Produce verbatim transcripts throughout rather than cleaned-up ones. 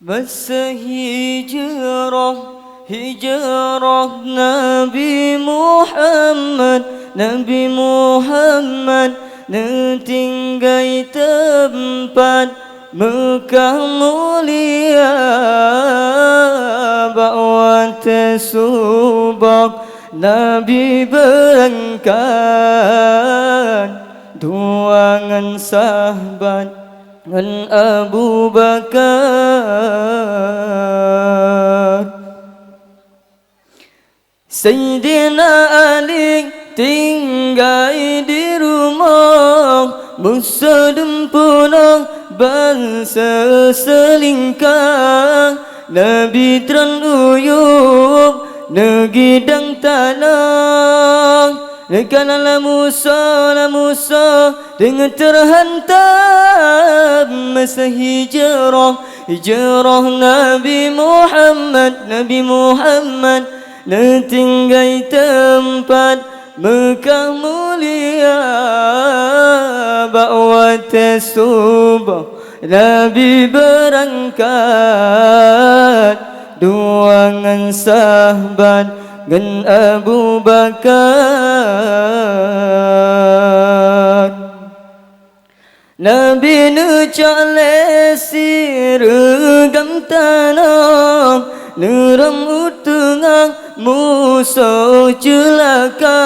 Masa hijrah, hijrah Nabi Muhammad, Nabi Muhammad neutinggai teumpat Meukah mulia. Bak watée suboh Nabi beurangkat, dua ngon sahabat ngon Abu Bakar. Saidina Ali tinggai di rumoh, musoh dumpunoh ban seuseulingka. Nabi tron uyueb neugidang tanoh, neukalon lam musoh, lam musoh deungon teuhantam. Masa hijrah, hijrah Nabi Muhammad, Nabi Muhammad neutinggai teumpat Meukah mulia. Bak watée suboh Nabi beurangkat, dua ngon sahabat ngon Abu Bakar. Nabi neucok lé sireugam tanoh, neurhom u teungoh musoh ceulaka.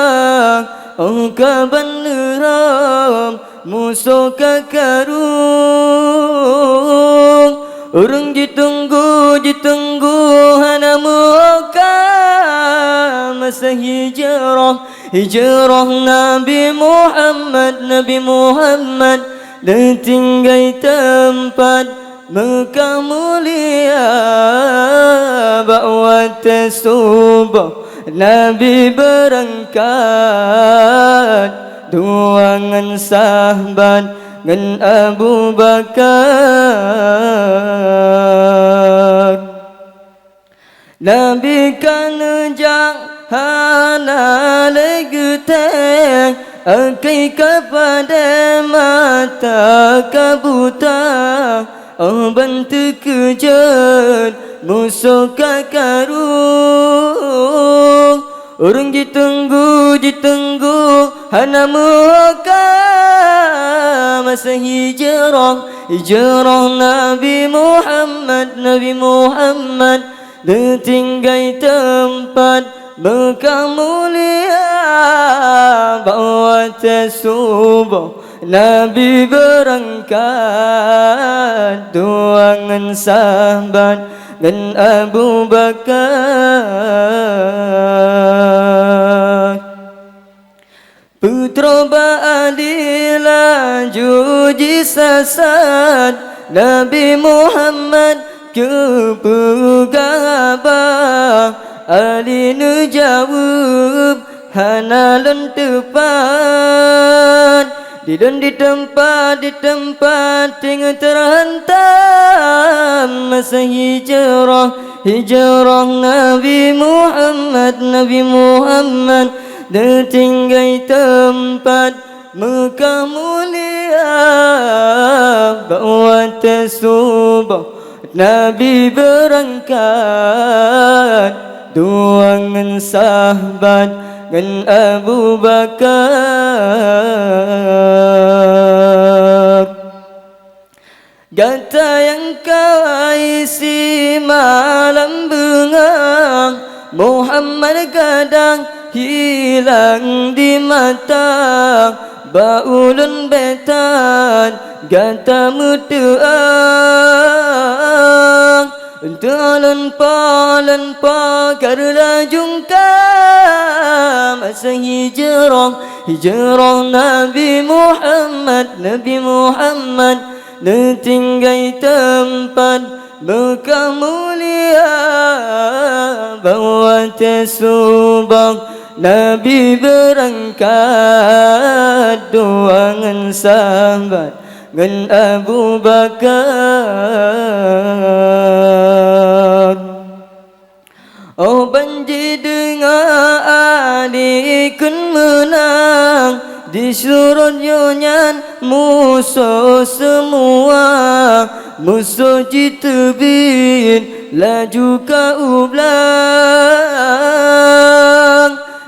Óh ka ban neurhom musoh ka karu, ureuëng jiteunggu, jiteunggu hana meuoka. Masa hijrah, hijrah Nabi Muhammad, Nabi Muhammad neutinggai teumpat Meukah mulia. Bak watée suboh Nabi beurangkat, dua ngon sahabat ngon Abu Bakar. Nabi ka neujak hana lé geutem, akai ka padé mata ka buta, óh ban teukeujot musoh ka karu. Ureuëng jiteunggu, jiteunggu hana meuoka. Masa hijrah, hijrah Nabi Muhammad, Nabi Muhammad neutinggai teumpat Meukah mulia. Bak watée suboh Nabi beurangkat, dua ngon sahabat ngon Abu Bakar. Peutroh bak Ali laju jisasat, Nabi Muhammad keupeugah haba. Ali neujaweueb, hana lôn teupat. Di lôn di teumpat, di teumpat teungoh teuhantam. Masa hijrah, hijrah Nabi Muhammad, Nabi Muhammad neutinggai teumpat Meukah mulia. Bak watée suboh Nabi beurangkat, dua ngon sahabat ngon Abu Bakar. Gata nyang ka isi malam beungoh, Muhammad gadang hilang di mata. Bak ulôn bèk that gata meuteu'ah, untuk ulôn po, ulôn po ka reulah jungka. Masa hijrah, hijrah Nabi Muhammad, Nabi Muhammad neutinggai teumpat Meukah mulia. Bak watée suboh Nabi beurangkat, dua ngon sahabat ngon Abu Bakar. Óh ban jideungoe Ali kheun meunang, di surot nyoe nyan musoh seumua. Musoh jiteubiet laju ka u blang.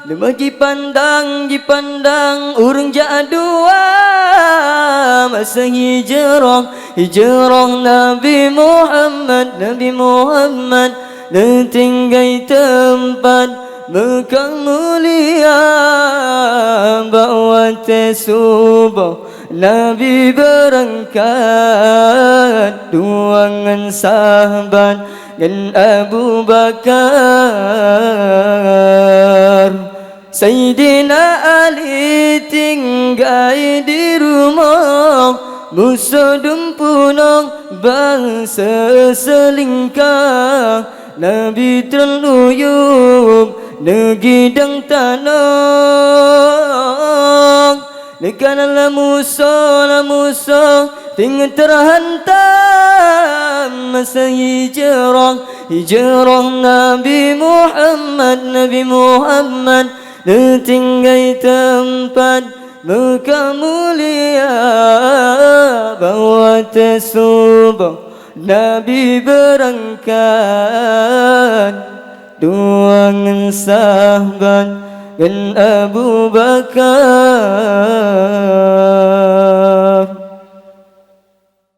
Leumah jipandang, jipandang ureuëng jak dua. Masa hijrah, hijrah Nabi Muhammad, Nabi Muhammad neutinggai teumpat Meukah mulia. Bak watée suboh Nabi beurangkat dua ngon sahabat ngon Abu Bakar. Saidina Ali tinggai di rumoh, musoh dumpunong ban seuseulingka. Nabi teuluyueb neugidang tanoh. Neukanan lam musoh, lam musoh, ting teuhantam masa hijrah, hijrah Nabi Muhammad, Nabi Muhammad neutinggai teumpat Meukah mulia. Bak watée suboh Nabi beurangkat dua ngon sahabat ngon Abu Bakar.